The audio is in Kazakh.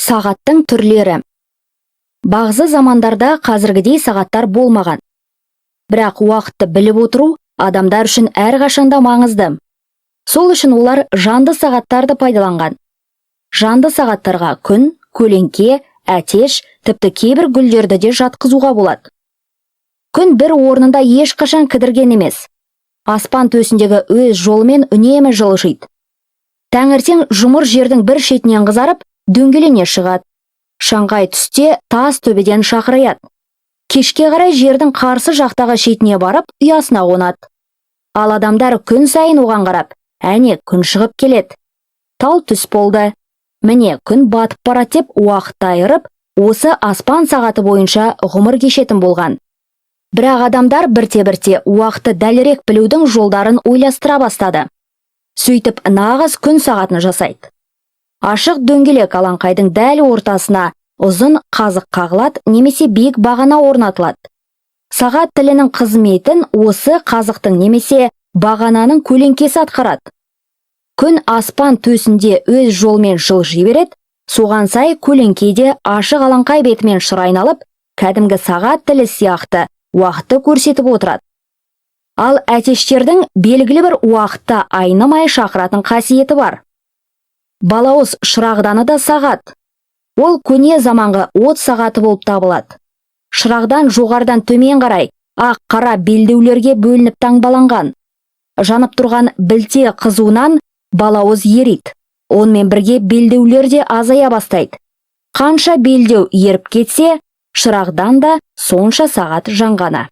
Сағаттың түрлері. Бағзы замандарда қазіргідей сағаттар болмаған. Бірақ уақытты біліп отыру адамдар үшін әрқашанда маңызды. Сол үшін олар жанды сағаттарды пайдаланған. Жанды сағаттарға күн, көлеңке, әтеш, тіпті кейбір гүлдерді де жатқызуға болады. Күн бір орнында ешқашан кідірген емес. Аспан төсіндегі өз жолымен үнемі жылжиды. Таңертең жұмыр жердің бір шетінен қызарып, дөңгелене шығады. Шаңқай түсте тас төбеден шақыраяды. Кешке қарай жердің қарсы жақтағы шетіне барып, ұясына қонады. Ал адамдар күн сайын оған қарап, әне, күн шығып келеді. Тал түс болды. Міне, күн батып барады деп уақытты айырып, осы аспан сағаты бойынша ғұмыр кешетін болған. Бірақ адамдар бірте-бірте уақытты дәлірек білудің жолдарын ойластыра бастады. Сөйтіп, нағыз күн сағатын жасайды. Ашық дөңгелек алаңқайдың дәл ортасына ұзын қазық қағылады немесе биік бағана орнатылады. Сағат тілінің қызметін осы қазықтың немесе бағананың көлеңкесі атқарады. Күн аспан төсінде өз жолымен жылжи береді, соған сай көлеңке де ашық алаңқай бетімен шыр айналып, кәдімгі сағат тілі сияқты уақытты көрсетіп отырады. Ал әтештердің белгілі бір уақытта айнымай шақыратын қасиеті бар. Балауыз шырағданы да сағат. Ол көне заманғы от сағаты болып табылады. Шырағдан жоғарыдан төмен қарай ақ, қара белдеулерге бөлініп таңбаланған. Жанып тұрған білте қызуынан балауыз ериді. Онымен бірге белдеулер де азая бастайды. Қанша белдеу еріп кетсе, шырағдан да сонша сағат жанғаны.